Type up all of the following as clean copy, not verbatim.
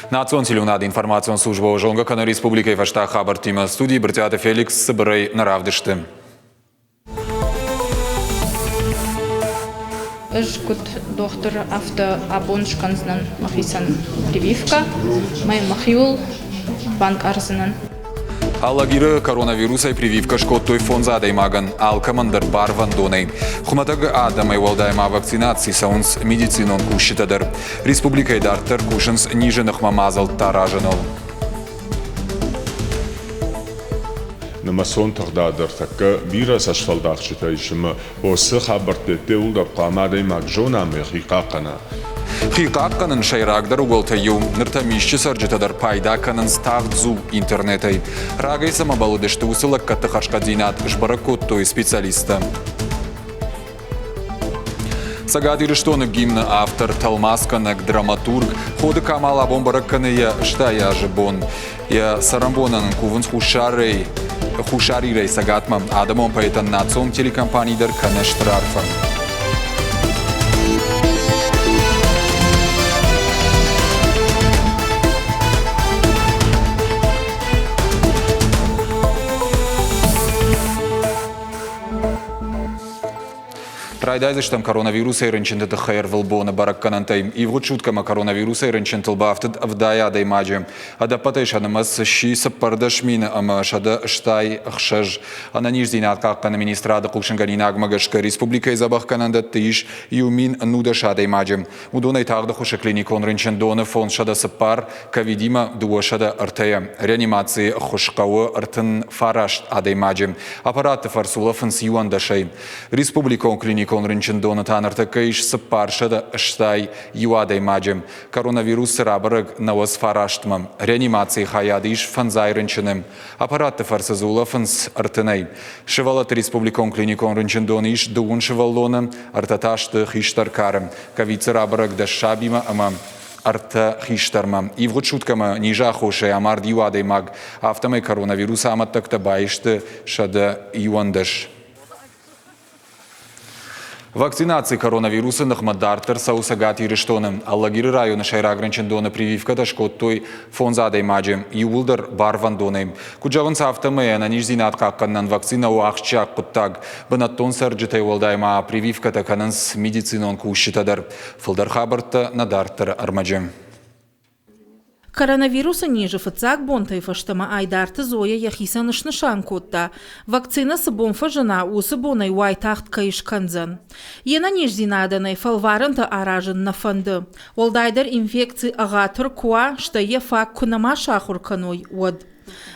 Национ телеуынады информацион службӕ зонгӕ кӕны республикӕйы фӕстаг хабӕрттимӕ. Студийы Брытъиаты Феликс цыбырӕй нӕ равдысты. Ӕз куыд дохтыр, афтӕ абон скӕндзынӕн мӕхицӕн прививкӕ, мӕ мӕхиуыл банкъардзынӕн. Алагиры коронавирусӕй прививкӕ скодтой фондз адӕймагӕн, алкӕмӕн дӕр барвӕндонӕй. Хуымӕтӕг адӕмӕй уӕлдай ма вакцинаци цӕуынц медицинон кусджытӕ дӕр. Республикӕйы дарддӕр кусынц низы ныхмӕ мадзӕлттӕ аразыныл. Нымӕцон тыгъдад ӕртӕккӕ бирӕ цӕстфӕлдахджытӕ ис ӕмӕ уыцы хабӕртты ӕдде хъуамӕ адӕймаг зона ӕмӕ йӕхи хъахъхъӕна. Хи хъахъхъӕнын сӕйрагдӕр уголтӕй иу. Ныр та мисчы цӕрджытӕ дӕр пайда кӕнынц тагъд-дзу интернетӕй. Рагӕй цӕмӕ бӕллыдысты, уыцы лӕггӕдты хӕрзхъӕддзинад сбӕрӕг кодтой специалисттӕ. Цӕгат Ирыстоны гимны автор, тӕлмацгӕнӕг, драматург Ходы Камал абон бӕрӕг кӕны йӕ 80 азы бон. Йӕ цӕрӕнбонӕн ын кувынц Хуссарӕй Хуссар Ирӕй Цӕгатмӕ. Адӕмон поэтӕн национ телекомпани дӕр кӕны стыр арфӕ. Райдайдзыстӕм коронавирусӕй рынчынты тыххӕй ӕрвылбоны бӕрӕггӕнӕнтӕй. Ивгъуыд суткӕмӕ коронавирусӕй рынчынтыл бафтыд 70 адӕймаджы. Ӕдӕппӕтӕй сӕ нымӕц сси 14 000 ӕмӕ 166. Ӕнӕниздзинад хъахъхъӕны министрады хъусынгӕнинагмӕ гӕсгӕ республикӕйы дзӕбӕхгӕнӕндӕтты ис 1010 адӕймаджы. Уыдонӕй тагъд ӕххуысы клиникон рынчындоны 504, ковидимӕ 203. Реанимацийы ӕххуыс хъӕуы 39 адӕймаджы. Аппаратты фӕрцы улӕфынц иуӕндӕсӕй. Республикон клиникон рынчындоны та ныртӕккӕ ис 481 адӕймаджы. Коронавирус рабӕрӕг 99-мӕ. Реанимацийы хайады ис фӕндзай рынчыны. Аппаратты фӕрцы дзы улӕфынц ӕртынӕй. Сывӕллӕтты республикон клиникон рынчындоны ис дыууын сывӕллоны, ӕртӕ та сты хистӕр кары. Ковид дзы рабӕрӕг дӕс сабимӕ ӕмӕ ӕртӕ хистӕрмӕ. Ивгъуыд суткӕмӕ низы аххосӕй амард иу адӕймаг. Афтӕмӕй коронавирусы амӕттӕгтӕ баисты 111. Вакцинаци коронавирусы ныхмӕ дарддӕр цӕуы Цӕгат Ирыстоны. Алагиры районы сӕйраг рынчындоны прививкӕтӕ скодтой фондз адӕймаджы, иууылдӕр барвӕндонӕй. Куыд зӕгъынц, афтӕмӕй ӕнӕниздзинад хъахъхъӕнынӕн вакцинӕ у ахсджиаг хъуыддаг. Бынӕттон цӕрджытӕй уӕлдай ма прививкӕтӕ кӕнынц медицинон кусджытӕ дӕр. Фылдӕр хабӕрттӕ нӕ дарддӕры ӕрмӕджы. Коронавирусы низы фыццаг бонтӕй фӕстӕмӕ Айдарты Зоя йӕхицӕн снысан кодта, вакцинӕ цы бон фӕзына, уыцы бонӕй уайтагъд кӕй скӕндзӕн. Йе нӕниздзинадӕн ӕй фӕлварӕнтӕ аразын нӕ фӕнды. Уӕлдайдӕр инфекци ӕгъатыр куы уа, стӕй йӕ фаг куы нӕма сахуыр кӕной, уӕд.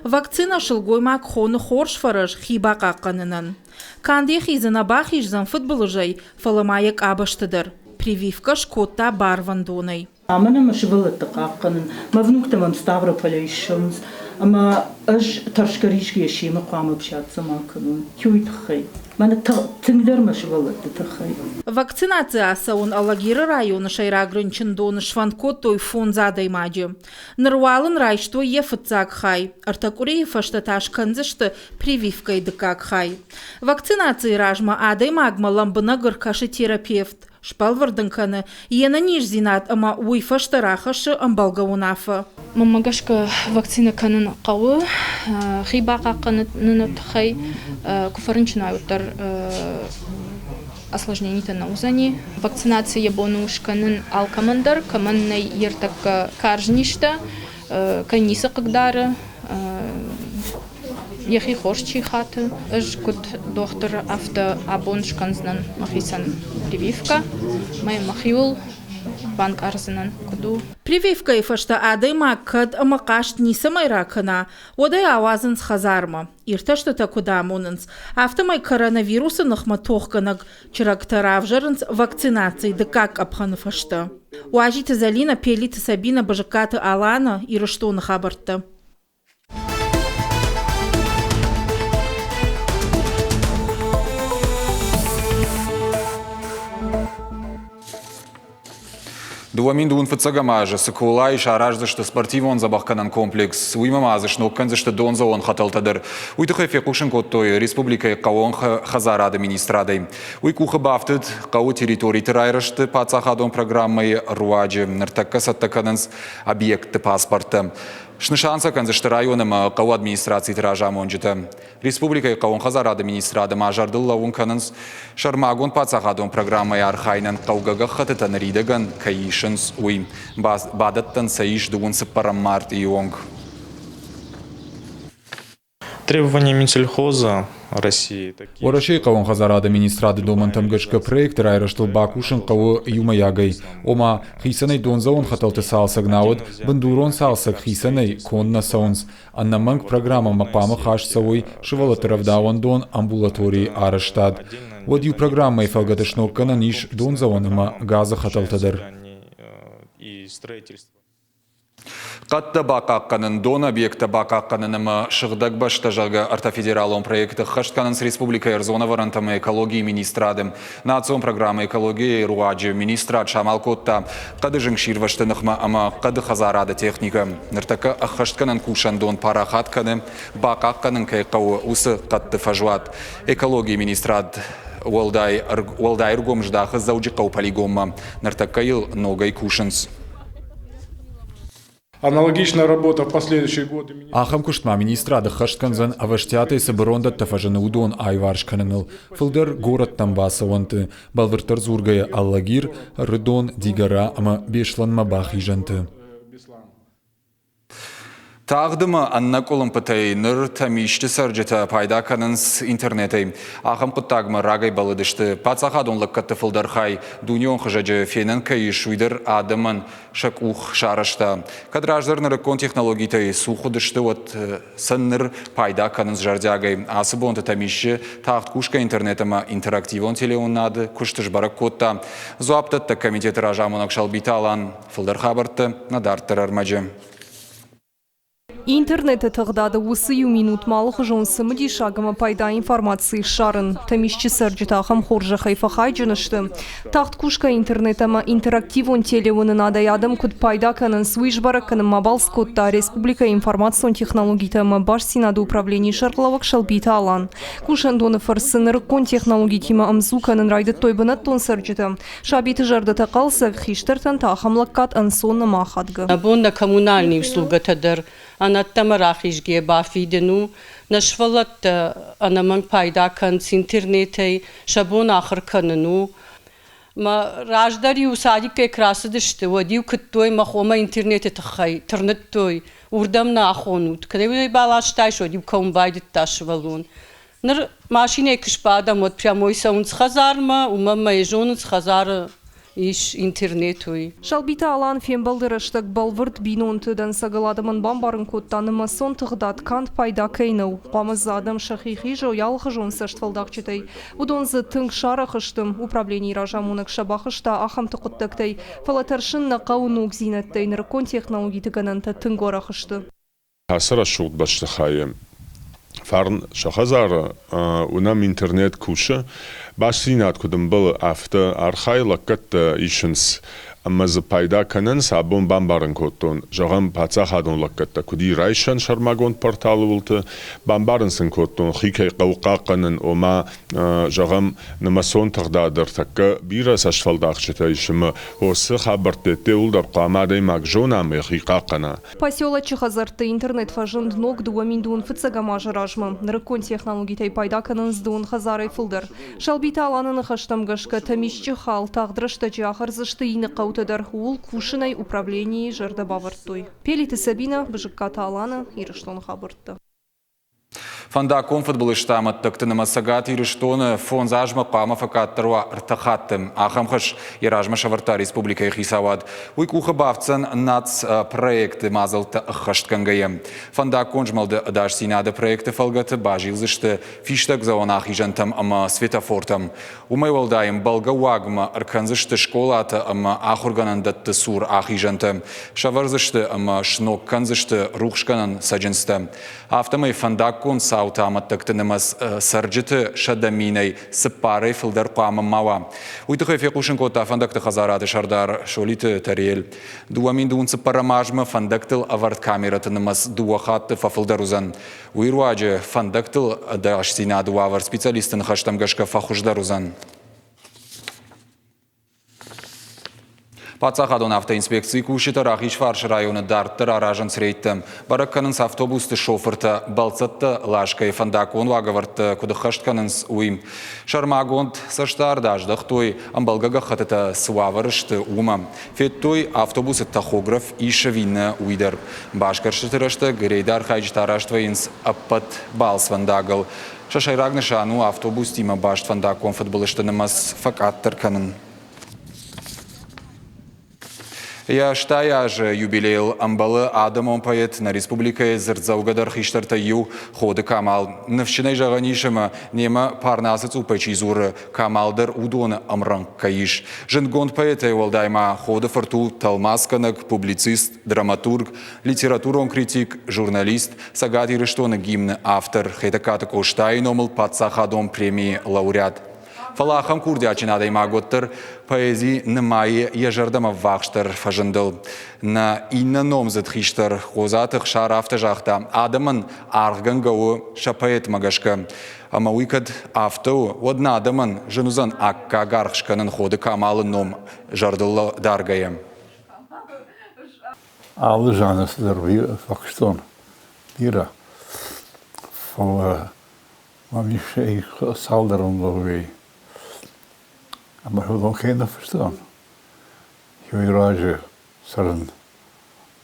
Вакцинӕ сылгоймаг хоны хорз фӕрӕз хи бахъахъхъӕнынӕн. Канд йӕхи дзы нӕ бахиздзӕн фыдбылызӕй, фӕлӕ ма йӕ къабӕзты дӕр. Прививкӕ скодта барвӕндонӕй. Мӕн ӕмӕ сывӕллӕтты хъахъхъӕнын. Мӕ внуктӕ мӕм Ставрополӕй ссӕуынц, ӕмӕ ӕз тӕрсгӕ-ризгӕйӕ семӕ хъуамӕ общаться ма кӕнон. Уый тыххӕй. Мӕнӕ тынгдӕр мӕ сывӕллӕтты тыххӕй. Вакцинаци ацӕуын Алагиры районы сӕйраг рынчындоны сфӕнд кодтой фондз адӕймаджы. Ныр уал ын райстой йӕ фыццаг хай. Ӕртӕ къуырийы фӕстӕ та скӕндзысты прививкӕйы дыккаг хай. Вакцинацийы размӕ адӕймагмӕ лӕмбынӕг ӕркӕсы терапевт. Сбӕлвырд ын кӕны йе нӕниздзинад ӕмӕ уый фӕстӕ рахӕссы ӕмбӕлгӕ уынаффӕ. Мӕнмӕ гӕсгӕ вакцинӕ кӕнын хъӕуы хи бахъахъхъӕныны тыххӕй. Куы фӕрынчын уай, уӕддӕр осложненитӕ нӕ уыдзӕни. Вакцинаци йӕ бон у скӕнын алкӕмӕн дӕр, кӕмӕн нӕй йе ртӕккӕ карз низтӕ, кӕй ницы хъыгдары, Йӕхи хорз чи хаты, ӕз куыд дохтыр, афтӕ абон скӕндзынӕн мӕхицӕн прививкӕ, мӕ мӕхиуыл банкъардзынӕн, куыд у. Прививкӕйы фӕстӕ адӕймаг кӕд ӕмӕ хъаст ницӕмӕй ракӕна, уӕд ӕй ауадзынц хӕдзармӕ. Иртӕстытӕ куыд амонынц, афтӕмӕй коронавирусы ныхмӕ тохгӕнӕг чырӕгтӕ равзӕрынц вакцинацийы дыккаг къӕпхӕны фӕстӕ. Уазиты Зӕлинӕ, Пелиты Сабинӕ, Бызыккаты Алана, Ирыстоны хабӕрттӕ. 2000 фыццӕгӕм азы Цыколайы сараздзысты спортивон дзӕбӕхгӕнӕн комплекс. Уыимӕ ма дзы сног кӕндзысты дондзӕуӕн хӕтӕлтӕ дӕр. Уый тыххӕй фехъусын кодтой республикӕйы хъӕууон хӕдзарады министрадӕй. Уый къухы бафтыд хъӕуы территориты райрӕзты паддзахадон программӕйы руаджы. Ныртӕккӕ цӕттӕ кӕнынц объектты паспорттӕ. Снысан сӕ кӕндзысты район ӕмӕ хъӕуы администрациты разамонджытӕ. Республикӕйы хъӕууон хӕдзарады министрады ма зӕрдыл лӕууын кӕнынц, сӕрмагонд паддзахадон программӕйы архайынӕн хъӕугӕ гӕххӕттытӕ ныридӕгӕн кӕй исынц, уый. Бадӕттӕн сӕ ис дыууын цыппӕрӕм мартъийы онг. Требования Минсельхоза России такие. Уӕрӕсейы хъӕууон хӕдзарады министрады домӕнтӕм гӕсгӕ проекты райрӕзтыл бакусын хъӕуы иумӕйагӕй. Ома, хицӕнӕй дондзӕуӕн хӕтӕлты цалцӕг науӕд бындурон цалцӕг хицӕнӕй конд нӕ цӕуынц. Ӕнӕмӕнг программӕмӕ хъуамӕ хаст цӕуой сывӕллӕтты рӕвдауӕндон амбулаторийы арӕзтад. Уӕд иу программӕйы фӕлгӕты сног кӕнӕн ис дондзӕуӕн ӕмӕ газы хӕтӕлтӕ дӕр. Хъӕдтӕ бахъахъхъӕнын, доны объекттӕ бахъахъхъӕнын ӕмӕ сыгъдӕг бӕстӕ, зӕгъгӕ, ӕртӕ федералон проекты ӕххӕст кӕнынц республикӕйы ӕрдзон ӕвӕрӕнтӕ ӕмӕ экологийы министрады. Национ программӕ «Экология-йы руаджы министрад самал кодта хъӕды зынгсирвӕзты ныхмӕ ӕмӕ хъӕды хӕдзарады техникӕ. Ныртӕккӕ ӕххӕстгӕнӕн кусӕндон парахат кӕны, бахъахъхъӕнын кӕй хъӕуы, уыцы хъӕдты фӕзуат. Экологийы министрад уӕлдай ӕргом здахы Дзӕуджыхъӕуы полигонмӕ. Ныртӕккӕ йыл ногӕй кусынц. Аналогичная работа в последующие годы. Ахӕм куыст ма министрад ӕххӕст кӕндзӕн ӕвӕстиатӕй цы бырондӕттӕ фӕзыны, уыдон аиварс кӕныныл. Фылдӕр горӕттӕм бацӕуӕнты, бӕлвырддӕр дзургӕйӕ Алагир, Ӕрыдон, Дигора ӕмӕ Беслӕнмӕ бахизӕнты. Тагъд ӕмӕ ӕнӕкъуылымпытӕй ныр Тӕмисчы цӕрджытӕ пайда кӕнынц интернетӕй. Ахӕм хъуыддагмӕ рагӕй бӕллыдысты. Паддзахадон лӕггӕдты фылдӕр хай дунеон хызӕджы фенӕн кӕй ис, уый дӕр адӕмӕн сӕ къух сарӕзта. Кӕд раздӕр нырыккон технологитӕй цух уыдысты, уӕд сӕ ныр пайда кӕнынц зӕрдиагӕй. Ацы бонты Тӕмисчы тагъд кусгӕ интернет ӕмӕ интерактивон телеуынынады куыст сбӕрӕг кодта дзуапдӕттӕг комитеты разамонӕг Сӕлбиты Алан. Фылдӕр хабӕрттӕ нӕ дарддӕр ӕрмӕджы. Интернеты тыгъдады уыцы иу минутмӕ алыхуызон цымыдисаг ӕмӕ пайда информаци ссарын. Тӕмисчы цӕрджытӕ ахӕм хорзӕхӕй фӕхайджын сты. Тагъд кусгӕ интернет ӕмӕ интерактивон телеуынынадӕй адӕм куыд пайда кӕнынц, уый сбӕрӕг кӕнынмӕ балц кодта республикӕйы информацион технологитӕ ӕмӕ бастдзинады управленийы сӕргълӕууӕг Сӕлбиты Алан. Кусӕндоны фӕрцы нырыккон технологитимӕ ӕмдзу кӕнын райдыдтой бынӕттон цӕрджытӕ. Сабиты зӕрдӕтӕ хъӕлдзӕг, хистӕртӕн та ахӕм лӕггад ӕнцон ӕмӕ ахадгӕ. Абон нӕ коммунальный услугӕтӕ дӕр ӕнӕддӕмӕ рахизгӕ бафидын у. Нӕ сывӕллӕттӕ ӕнӕмӕнг пайда кӕнынц интернетӕй, сӕ бон ахуыр кӕнын у. Мӕ раздӕр-иу садиккӕй куы рацыдысты, уӕд-иу куыдтой мӕ хомӕ интернеты тыххӕй, тырныдтой, уырдӕм нӕ ахонут. Кӕд-иу ӕй баластай, уӕд-иу кӕуын байдыдта сывӕллон. Ныр машинӕйы куы сбадӕм, уӕд прямой цӕуынц хӕдзармӕ, уымӕн ӕмӕ йӕ зонынц, хӕдзары ис интернет, уый. Сӕлбиты Алан фембӕлды рӕстӕг бӕлвырд бинонты дӕнцӕгыл адӕмӕн бамбарын кодта, нымӕцон тыгъдад канд пайда кӕй нӕу. Хъуамӕ дзы адӕм сӕхи хизой алыхуызон цӕстфӕлдахджытӕй. Уыдон дзы тынг сарӕх сты. Управленийы разамонӕг сӕ бахызта ахӕмты хъуыддӕгтӕй. Фӕлӕ тӕрсын нӕ хъӕуы ногдзинӕдтӕй, нырыккон технологиты гӕнӕнтӕ тынг уӕрӕх сты. Ацы рӕсугъд бӕстыхайы фарн сӕ хӕдзары уынӕм интернет кусы, бастдзинад куыд ӕмбӕлы, афтӕ архайы, лӕггӕдтӕ исынц ӕмӕ дзы пайда кӕнынц. Абон бамбарын кодтон, зӕгъӕм, паддзахадон лӕггӕдтӕ куыд и райсӕн сӕрмагонд порталы уылты, бамбарын сын кодтон, хи кӕй хъӕуы хъахъхъӕнын, ома, зӕгъӕм, нымӕцон тыгъдад ӕртӕккӕ бирӕ цӕстфӕлдахджытӕ ис ӕмӕ уыцы хабӕртты ӕдде уылдӕр хъуамӕ адӕймаг зона ӕмӕ йӕхи хъахъхъӕна. Поселочы хӕдзӕртты интернет фӕзынд ног 2000 фыццӕгӕм азы размӕ. Нырыккон технологитӕй пайда кӕнынц дыууын хӕдзарӕй фылдӕр. Сӕлбиты Аланы ныхӕстӕм гӕсгӕ, Тӕмисчъы хал тагъд рӕстӕджы ахӕрдзысты иннӕ хъӕутӕ дӕр, ууыл кусынӕй управленийы зӕрдӕ бавӕрдтой. Пелиты Сабинӕ, Бызыккаты Алана, Ирыстоны хабӕрттӕ. Фӕндаггон фыдбылызты амӕттӕгты нымӕц Цӕгат Ирыстоны фондз азмӕ хъуамӕ фӕкъаддӕр уа ӕртӕ хатты. Ахӕм хӕс йӕ размӕ сӕвӕрдта республикӕйы хицауад. Уый къухы бафтдзӕн нацпроекты мадзӕлттӕ ӕххӕстгӕнгӕйӕ. Фӕндаггон змӕлды ӕдасдзинады проекты фӕлгӕты базилдзысты фистӕгдзӕуӕн ахизӕнтӕм ӕмӕ светофортӕм. Уымӕй уӕлдай ӕмбӕлгӕ уагмӕ ӕркӕндзысты скъолатӕ ӕмӕ ахуыргӕнӕндӕтты цур ахизӕнтӕ, сӕвӕрдзысты ӕмӕ сног кӕндзысты рухсгӕнӕн цӕджындзтӕ. Афтӕмӕй фӕндаггон цау. цауты амӕттӕгты нымӕц цӕрджыты 100 000-ӕй цыппарӕй фылдӕр хъуамӕ ма уа. Уый тыххӕй фехъусын кодта фӕндӕгты хӕдзарады сӕрдар Солиты Тариэль. 2024 азмӕ фӕндӕгтыл ӕвӕрд камерӕты нымӕц дыууӕ хатты фӕфылдӕр уыдзӕн. Уый руаджы фӕндӕгтыл ӕдасдзинады уавӕр специалистты ныхӕстӕм гӕсгӕ фӕхуыздӕр уыдзӕн. Паддзахадон автоинспекцийы кусджытӕ Рахизфарсы районы дарддӕр аразынц рейдтӕ. Бӕрӕг кӕнынц автобусты шофыртӕ, бӕлццӕттӕ ласгӕйы фӕндаггон уагӕвӕрдтӕ куыд ӕххӕст кӕнынц, уый. Сӕрмагонд цӕстдард аздӕхтой, ӕмбӕлгӕ гӕххӕттытӕ цы уавӕры сты, уымӕ. Федтой, автобусы тахограф ис ӕви нӕ, уый дӕр. Басгӕрстыты рӕстӕг рейды архайджытӕ араст вӕййынц ӕппӕт балцвӕндагыл. Сӕ сӕйраг нысан у автобустимӕ баст фӕндаггон фыдбылызты нымӕц фӕкъаддӕр кӕнын. Йӕ 80 азы юбилейыл ӕмбӕлы адӕмон поэт, нӕ республикӕйы дзырддзӕугӕдӕр хистӕртӕй иу Ходы Камал. Ныфсджынӕй зӕгъӕн ис ӕмӕ немӕ Парнасы цъуппӕй чи дзуры, Камал дӕр уыдоны ӕмрӕнхъ кӕй ис. Зындгонд поэтӕй уӕлдай ма Ходы фырт у тӕлмацгӕнӕг, публицист, драматург, литературон критик, журналист, Цӕгат Ирыстоны гимны автор, Хетӕгкаты Къостайы номыл паддзахадон премийы лауреат. Фӕлӕ ахӕм курдиатджын адӕймаг уӕддӕр поэзи нымайы йӕ зӕрдӕмӕ ввахсдӕр фӕзындыл. Нӕ иннӕ номдзыд хистӕр Хъодзаты Хсар афтӕ загъта, адӕмӕн аргъгӕнгӕ у сӕ поэтмӕ гӕсгӕ. Ӕмӕ уый кӕд афтӕ у, уӕд нӕ адӕмӕн зын уыдзӕн аккаг аргъ скӕнын Ходы Камалы ном зӕрдыл даргӕйӕ. Алы жанрты дӕр фӕкуыстон бирӕ, фӕлӕ мӕм ис цалдӕр ӕмдзӕвгӕйы. Ӕмӕ уыдон кӕй ныффыстон, уый раджы цӕрын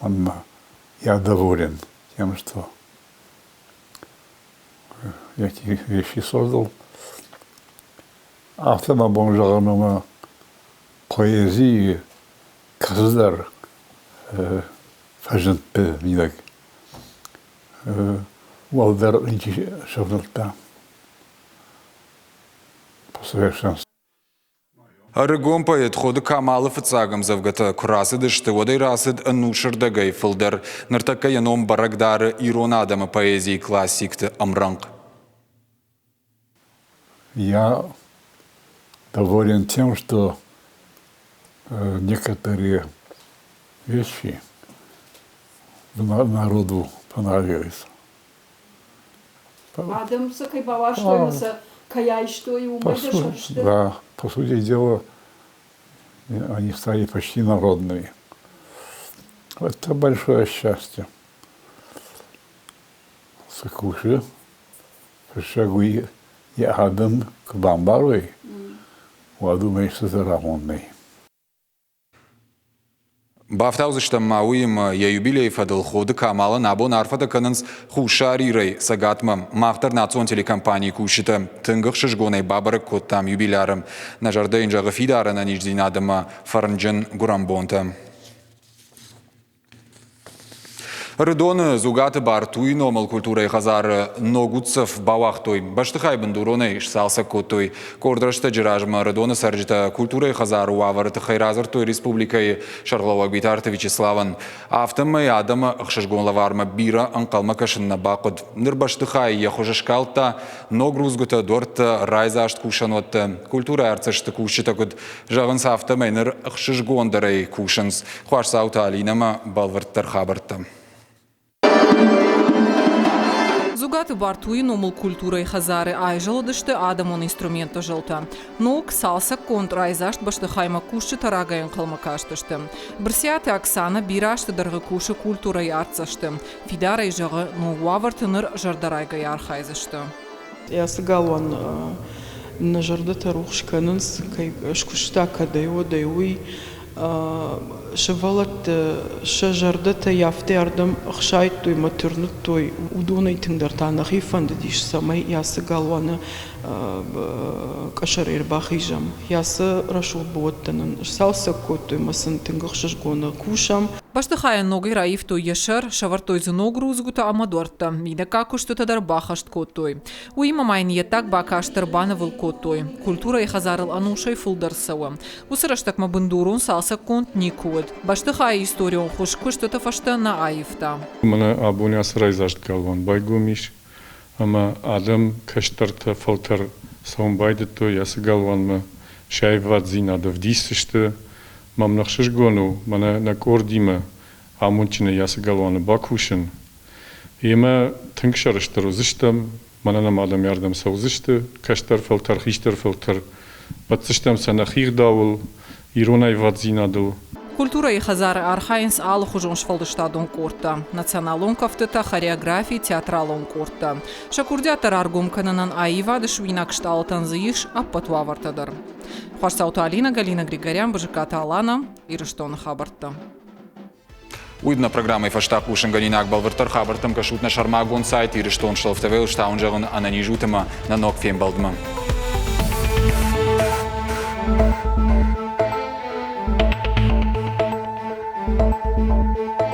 мӕнмӕ я доволен тем, что эти вещи создал. Афтӕ мӕ бон зӕгъын ӕмӕ поэзийы кӕцыдӕр фӕзындты мидӕг уӕлдӕр ничи сӕвнӕлдта. Ӕрыгон поэт Ходы Камалы фыццаг ӕмдзӕвгӕтӕ куы рацыдысты, уӕдӕй рацыд ӕнусырдӕгӕй фылдӕр. Ныртӕккӕ йӕ ном бӕрӕг дары ирон адӕмы поэзийы классикты ӕмрӕнхъ. Я доволен тем, что некоторые вещи народу понравились. Адӕм сӕ кӕй бауарзтой ӕмӕ сӕ кӕй айстой, уымӕй дӕр сӕрысты? Да, по сути дела, они стали почти народными. Это большое счастье. Цы кусы, фыссӕг уый йӕ адӕм куы бамбарой, уӕд уымӕй цыдӕр амонд нӕй. Бафтаудзыстӕм ма уыимӕ йӕ юбилейы фӕдыл Ходы Камалӕн абон арфӕтӕ кӕнынц Хуссар Ирӕй Цӕгатмӕ. Мах дӕр национ телекомпанийы кусджытӕ тынг ӕхсызгонӕй бабӕрӕг кодтам юбиляры. Нӕ зӕрдӕ йын зӕгъы фидар ӕнӕниздзинад ӕмӕ фӕрнджын гуырӕнбонтӕ. Ӕрыдоны Дзугаты Бартуйы номыл культурӕйы хӕдзары ног уддзӕф бауагътой. Бӕстыхай бындуронӕй сцалцӕг кодтой. Къорд рӕстӕджы размӕ Ӕрыдоны цӕрджытӕ культурӕйы хӕдзары уавӕры тыххӕй радзырдтой республикӕйы сӕргълӕууӕг Битарты Вячеславӕн. Афтӕмӕй адӕмы ӕхсызгон лӕвармӕ бирӕ ӕнхъӕлмӕ кӕсын нӕ бахъуыд. Ныр бӕстыхай йӕ хуыз скалдта, ног рудзгуытӕ, дуӕрттӕ, райдзаст кусӕнуӕттӕ. Культурӕйы артдзӕсты кусджытӕ куыд зӕгъынц, афтӕмӕй ныр ӕхсызгондӕрӕй кусынц. Хуасдзауты Алинӕмӕ бӕлвырддӕр хабӕрттӕ. Дзугаты Бартуйы номыл культурӕйы хӕдзары айзӕлыдысты адӕмон инструментты зӕлтӕ. Ног, цалцӕггонд райдзаст бӕстыхаймӕ кусджытӕ рагӕй ӕнхъӕлмӕ кастысты. Брциаты Оксанӕ бирӕ азты дӕргъы кусы культурӕйы артдзӕсты. Фидарӕй зӕгъы, ног уавӕрты ныр зӕрдӕрайгӕйӕ архайдзысты. Ацы галуан нӕ зӕрдӕтӕ рухс кӕнынц, кӕй скуыста кӕдӕй-уӕдӕй, уый. Сывӕллӕтты сӕ зӕрдӕтӕ афтӕ ардӕм ӕхсайдтой ӕмӕ тырныдтой. Уыдонӕй тынгдӕр та нӕхи фӕндыдис, цӕмӕй ацы галуаны къӕсӕрӕй ӕрбахизӕм. Ацы рӕсугъд бынӕттӕ нын сцалцӕг кодтой ӕмӕ сын тынг ӕхсызгон кусӕм. Бӕстыхайӕн ногӕй раивтой йӕ сӕр, сӕвӕрдтой дзы ног рудзгуытӕ ӕмӕ дуӕрттӕ, мидӕггаг куыстытӕ дӕр баххӕст кодтой. Уыимӕ ма йын йе ддаг бакаст дӕр банывыл кодтой. Культурӕйы хӕдзарыл ӕнусӕй фылдӕр цӕуы. Уыцы рӕстӕгмӕ бындурон цалцӕггонд никуы уыд. Бӕстыхайы историон хуыз куыстыты фӕстӕ нӕ аивта. Мӕнӕ абон ацы райдзаст галуан байгом ис. Ӕмӕ адӕм, кӕстӕртӕ фӕлтӕр цӕуын байдыдтой ацы галуанмӕ, сӕ аиваддзинад ӕвдисдзысты. Мӕм ӕхсызгон у мӕнӕ нӕ къордимӕ амондджынӕй ацы галуаны бакусын. Йемӕ тынг сӕрыстыр уыдзыстӕм, мӕнӕ нӕм адӕм ардӕм цӕудзысты, кӕстӕр фӕлтӕр, хистӕр фӕлтӕр. Бӕтдзыстӕм сӕ нӕхи гъдауыл, ирон аиваддзинадыл. Культурӕйы хӕдзары архайынц алыхуызон сфӕлдыстадон къордтӕ, националон кӕфтытӕ, хореографи, театралон къордтӕ. Сӕ курдиаттӕ раргом кӕнынӕн аивады суинаг стъалытӕн дзы ис ӕппӕт уавӕртӕ дӕр. Хуасдзауты Алинӕ, Галина Григорян, Бызыккаты Алана, Ирыстоны хабӕрттӕ. Уый нӕ программӕйы фӕстӕ хъусынгӕнинаг бӕлвырддӕр хабӕрттӕм кӕсут нӕ сӕрмагонд сайт Ирыстон Шелф-ТВ-ыл стауын зӕгъын ӕнӕниз ут ӕмӕ нӕ ног фембӕлдмӕ.